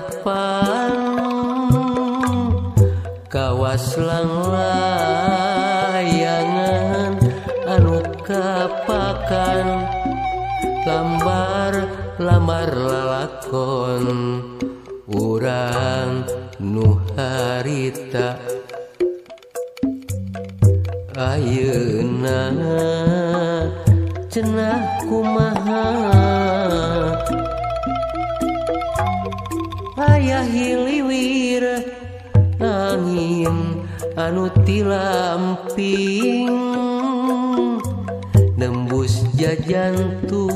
Harepan kawas langlayangan anu kapakan lambar-lambar lalakon urang nu harita. Ayeuna cenah kumaha aya hiliwir angin anu tilamping nembus jajantung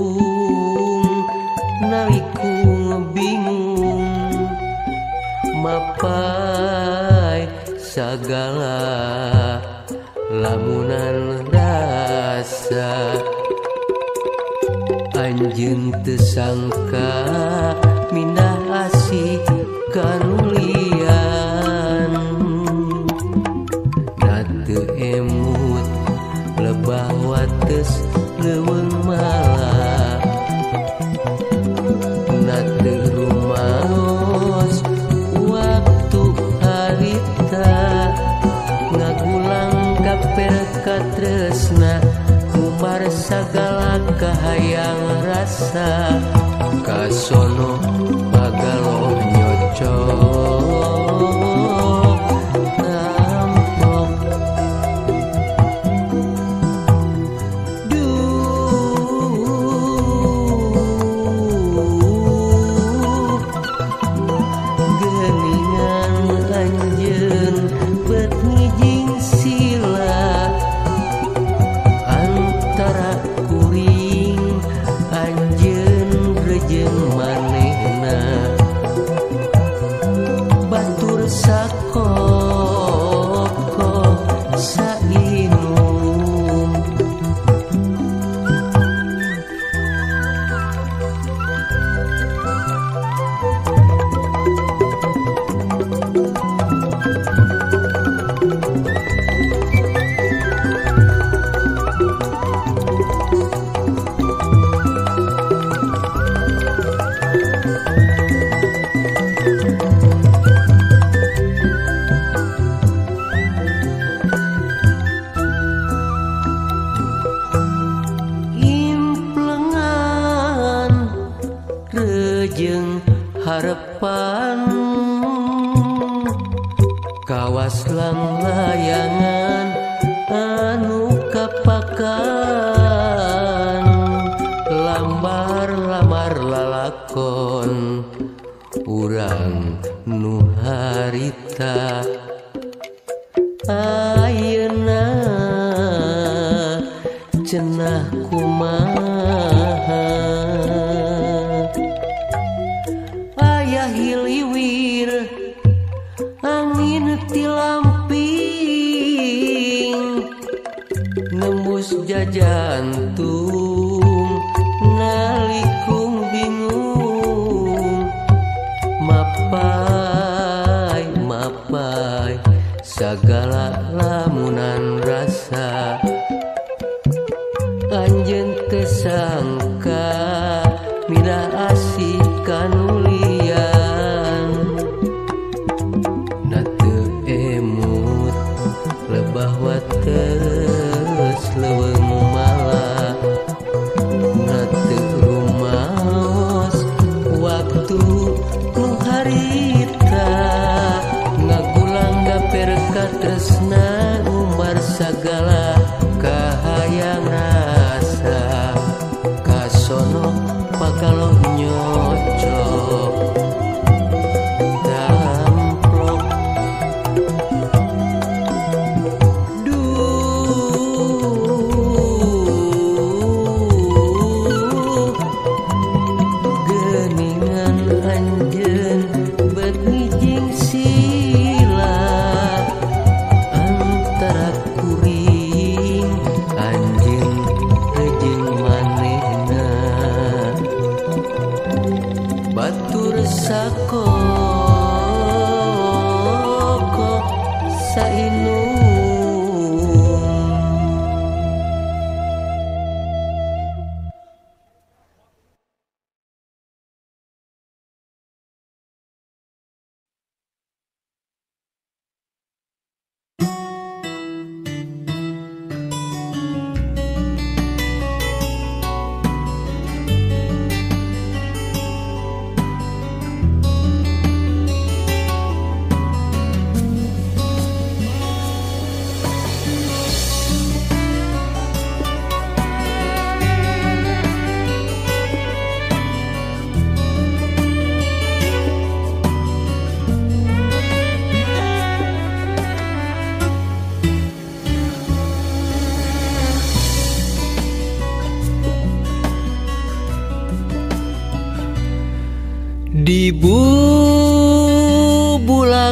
nalikung bingung mapai sagala lamunan rasa. Anjeun teu sangka mindah asih kanulian na teu emut lebah wates leuweung mala na teu rumaos waktu harita ngagulang gaper katresna ngumbar sagala kahayang rasa. Kasono pagaloh nyocok tamplok. Duh geuningan anjeun bet ngijing sila antara kuring anjeun rejeung manehna batur sakoko sainum. Implengan rejeng harepan kawas langlayangan anu kapakan lambar-lambar lalakon urang nu harita. Ayeuna cenah kumaha aya hiliwir angin tilamping nembus jajantung nalikung bingung mapai mapai sagala lamunan rasa. Anjeun teu sangka minah asih kanulian na teu emut lebah wates leuweung mala na teu rumaos waktu nu harita ngagulang gaper katresna umar sagala kahayang rasa. Kasono pagaloh nyocok tamplok. Duh geuningan anjeun bet ngijing sila antara kuring anjeun rejeng manehna batur sakoko sainum.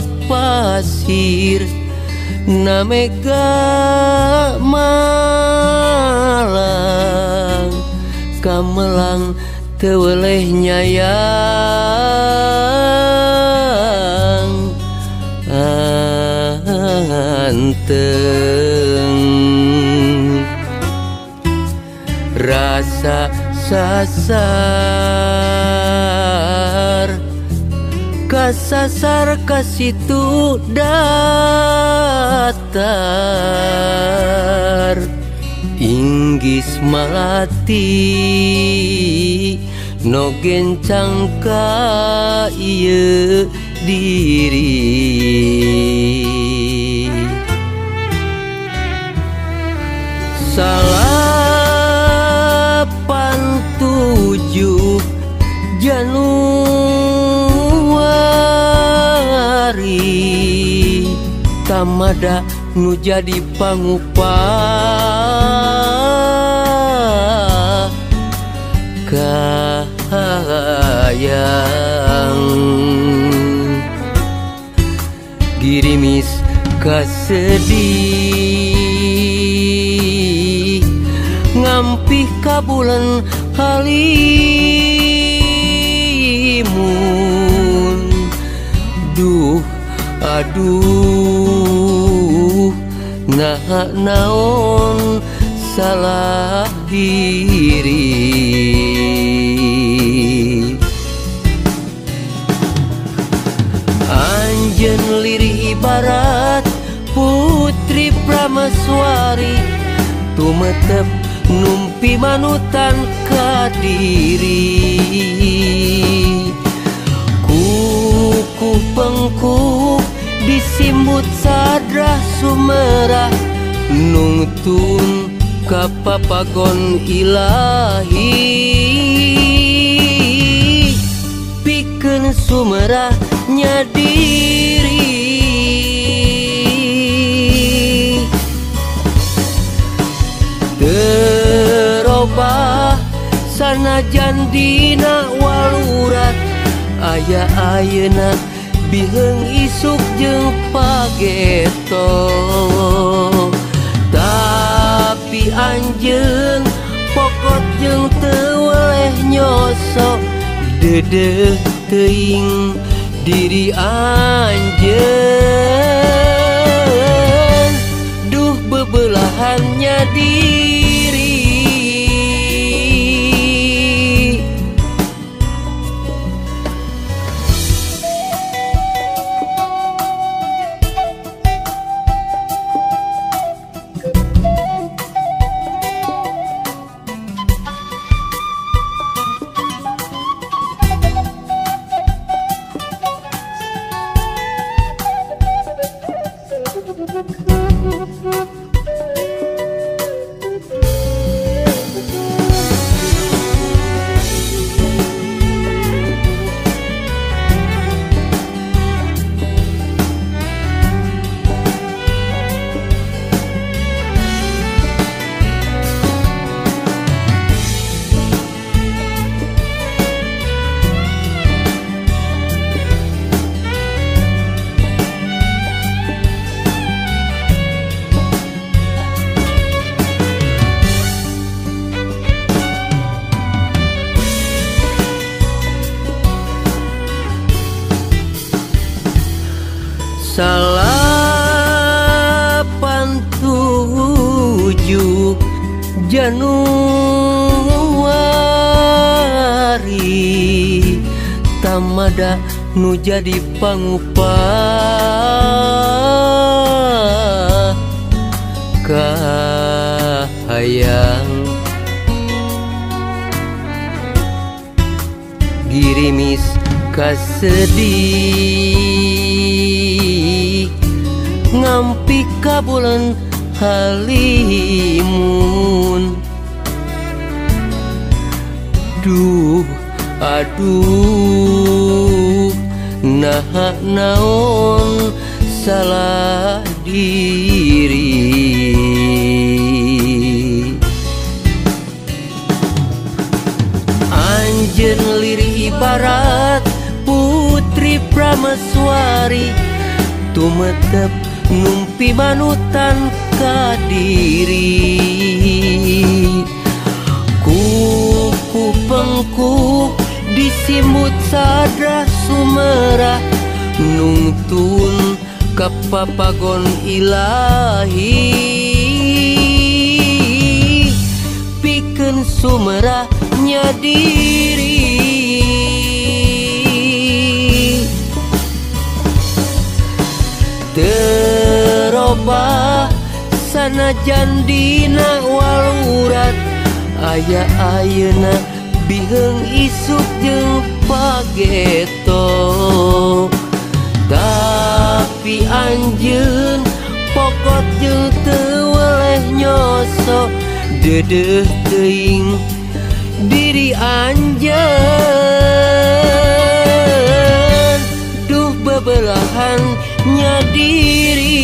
ngalak pasir namega malang kamelang teu weleh nyayang anteng rasa sasar kasasar kasitu datar inggis malati no gencang ka ieu diri 87 Januari tamada nu jadi pangupah kahayang girimis kasedih ngampih kabulan halimun duh aduh nah naon salah diri anjeun lirih ibarat putri prameswari tumetep numpi manutan ka diri kuku pengkuk disimbut sadrah sumerah nungtun ka papagon ilahi pikeun sumerah nya diri terobah sanajan dina walurat aya ayeuna biheung isuk jeung pageto tapi anjeun pokot jeung teu weleh nyosok deudeuh teuing diri anjeun duh bebelahannya diri. 87 Januari tamada nu jadi pangupah kahayang girimis kasedih ngampi kabulan halimun duh aduh nah naon salah diri anjeun lirih ibarat putri prameswari Tumetep numpi manutan ka diri. Kuku pengku disimut sadrah sumerah nungtun ka papagon ilahi. Pikeun sumerah nya diri. Terobah sanajan dina walurat aya ayeuna biheung isuk jeung pageto. Tapi anjeun pokot jeung teu weleh nyoso deudeuh teuing diri anjeun. Duh bebelahan nya diri.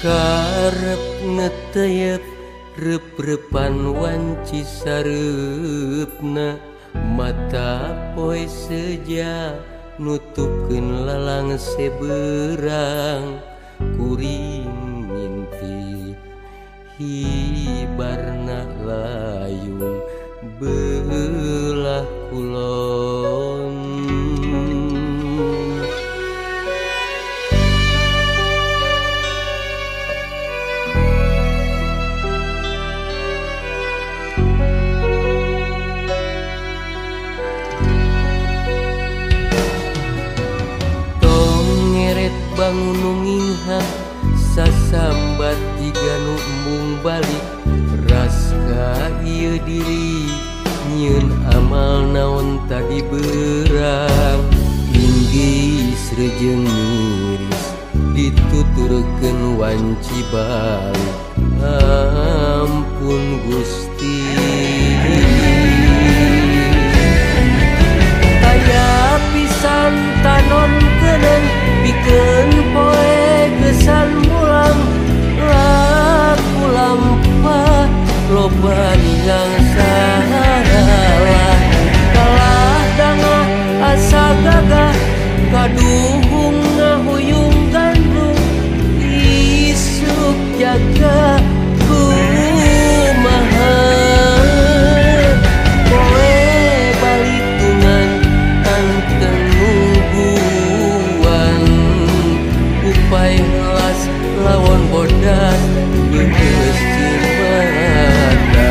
Karep ngeteyep rep-repan wanci sareupna mata poe seja nutupkeun lalang seberang kuring ngintip hibarna layung belah kulon. Bangun nginghak sasambat jiga nu embung balik raska ieu diri nyieun amal naon tadi berang inggis rejeung miris dituturkeun wanci balik ampun Gusti. Aya pisan tanon keuneung pikeun poe kesan mulang laku lampah loba ningang saralah kalah dangah asa gagah kaduhung ngahuyung gandrung isuk jaga kumaha poe balitungan anteng nungguan upay helas lawon bodas beukeus cimata.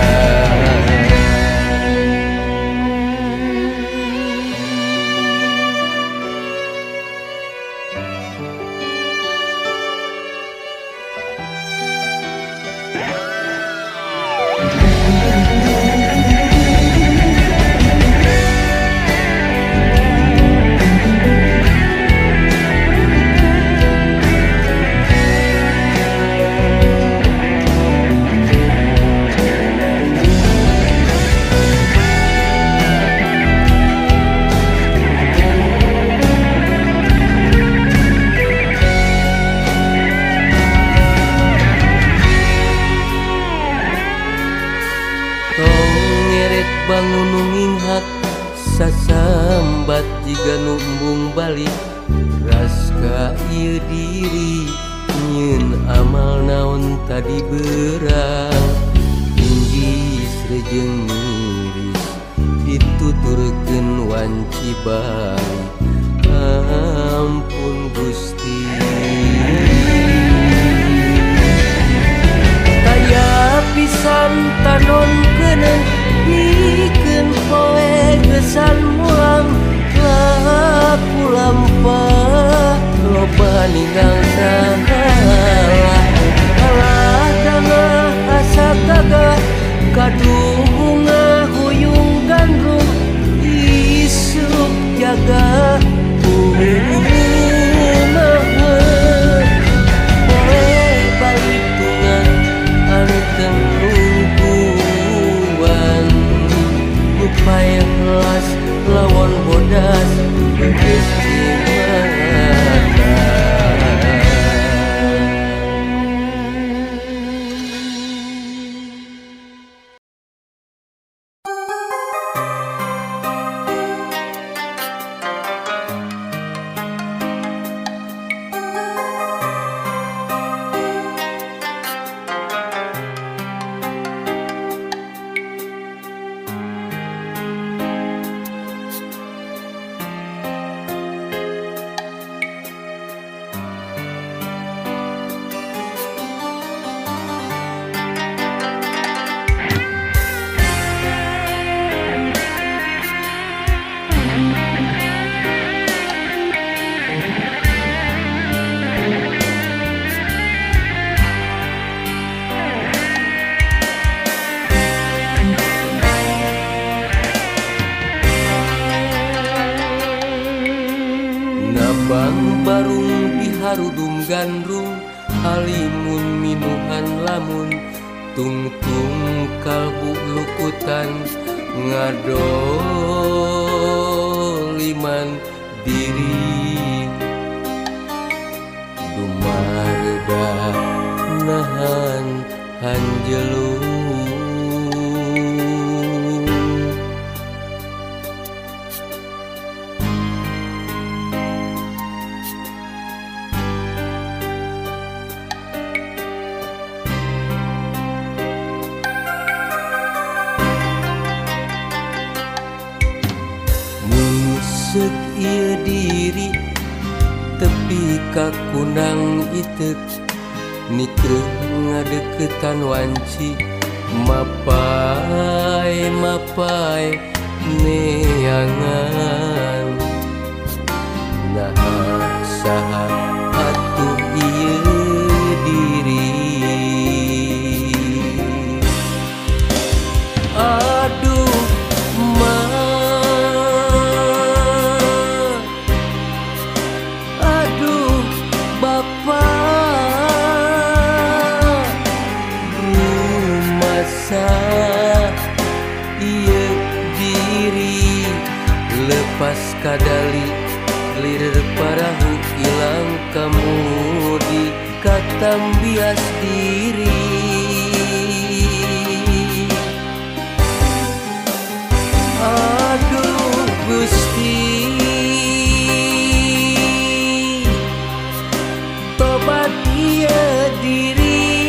Bangun nginghak sasambat jiga nu embung balik raska ieu diri nyieun amal naon tadi berang inggis rejeung miris dituturkeun. wanci balik ampun Gusti. Taya pisan tanon keuneun pikeun poe gesan mulang laku lampah loba ninggal salah alah dangah asa gagah gaduh bunga huyung gandrung isuk jaga kumaha poe balik tungan anu tenungguan upaya kelas lawon bodas geus. Barung diharudum gandrung halimun minuhan lamun tungtung kalbu lukutan ngadoliman diri dumarda nahan hanjelu. Seuk ieu diri tepi ka kunang iteuk nikreuh ngadeukeutan wanci mapai mapai neangan naha saha atuh ieu diri. Aduh ma, aduh bapa, rumasa ieu diri lepas kadali lirir parahu ilang kamudi katambias diri. Aduh Gusti, tobat ieu diri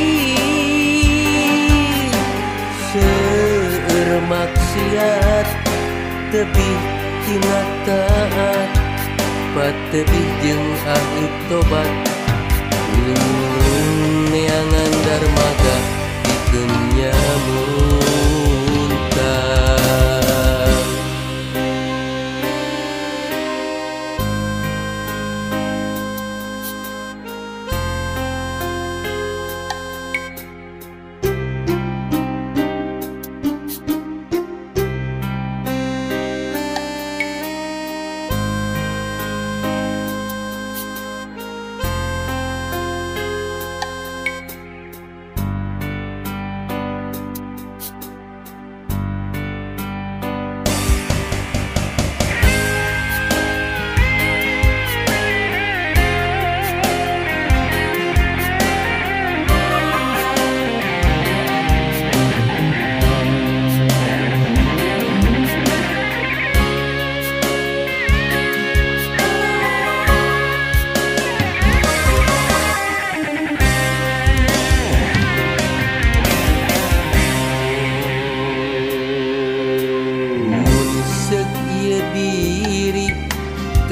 seueur maksiat tebih tina taat patebih jeung ahli tobat ulung neangan darmaga pikeun nyamuntan.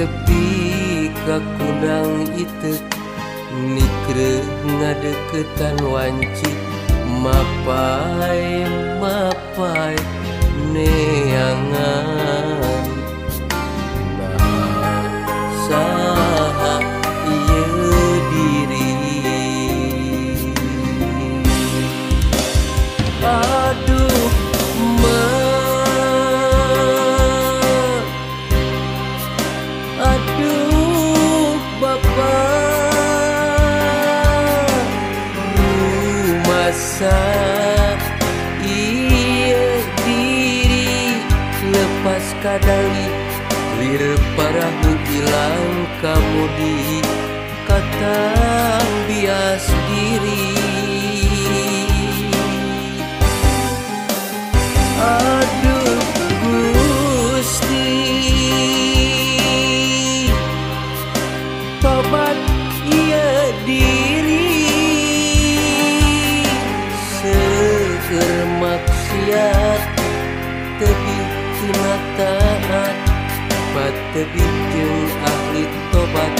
Tepi ka kundang iteuk nikreuh ngadeukeutan wanci mapai mapai neangan. Nah saha ieu diri. Aduh ma, aduh bapa, rumasa ieu diri lepas kadali lir parahu ilang kamudi katang bias diri. Aduh Gusti, tobat ieu diri. Seueur maksiat tebih tina taat, patebih jeung ahli tobat.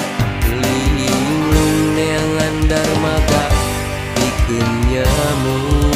Linglung neangan darmaga pikeun nyamun.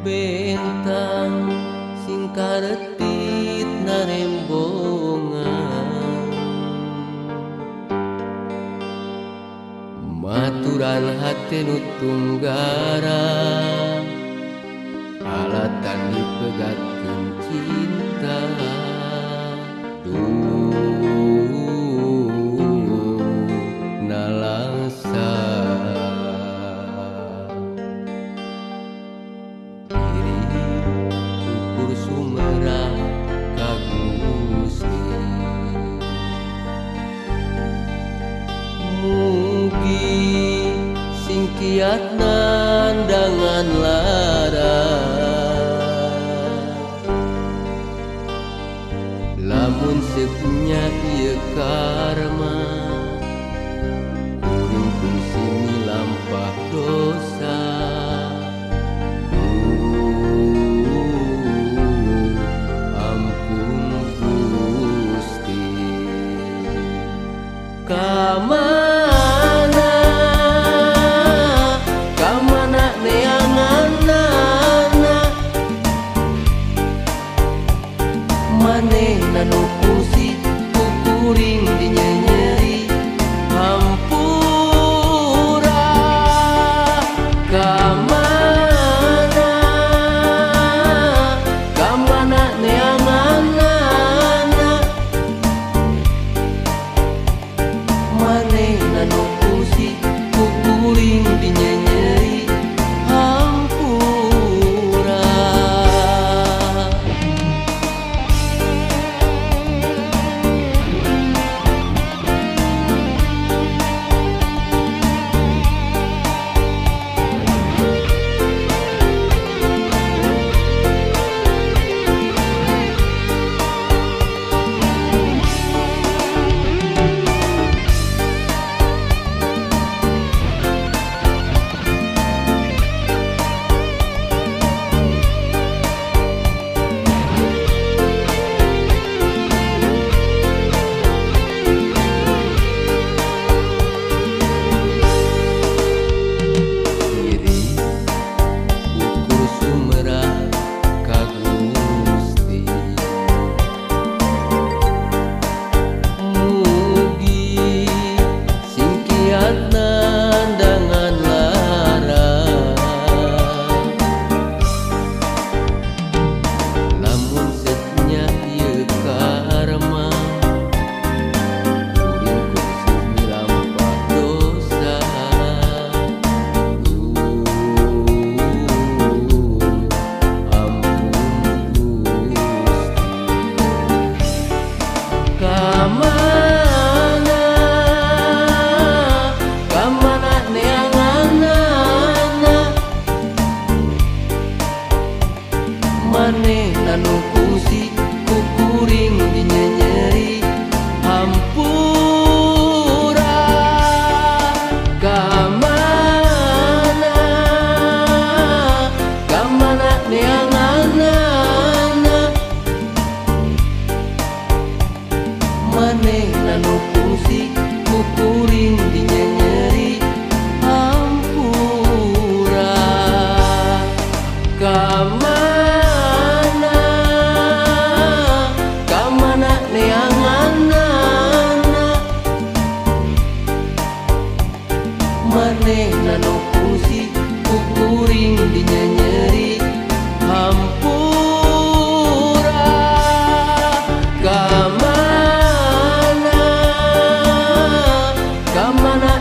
Bentang singkaretit narembongan, maturan hate nu tunggara, alatan dipegatkeun cinta. Duh nalangsa sumerah ka Gusti, mugi singkiat nandangan lara. Lamun sepunya ieu karma, kuring kungsi milampah dosa. Kamana, kamana neanganana, manehna nu kungsi ku kuring dinyenyeri hampura. Kamana, kamana neanganana, manehna nu kungsi ku kuring dinyenyeri hampura.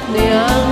Neangan.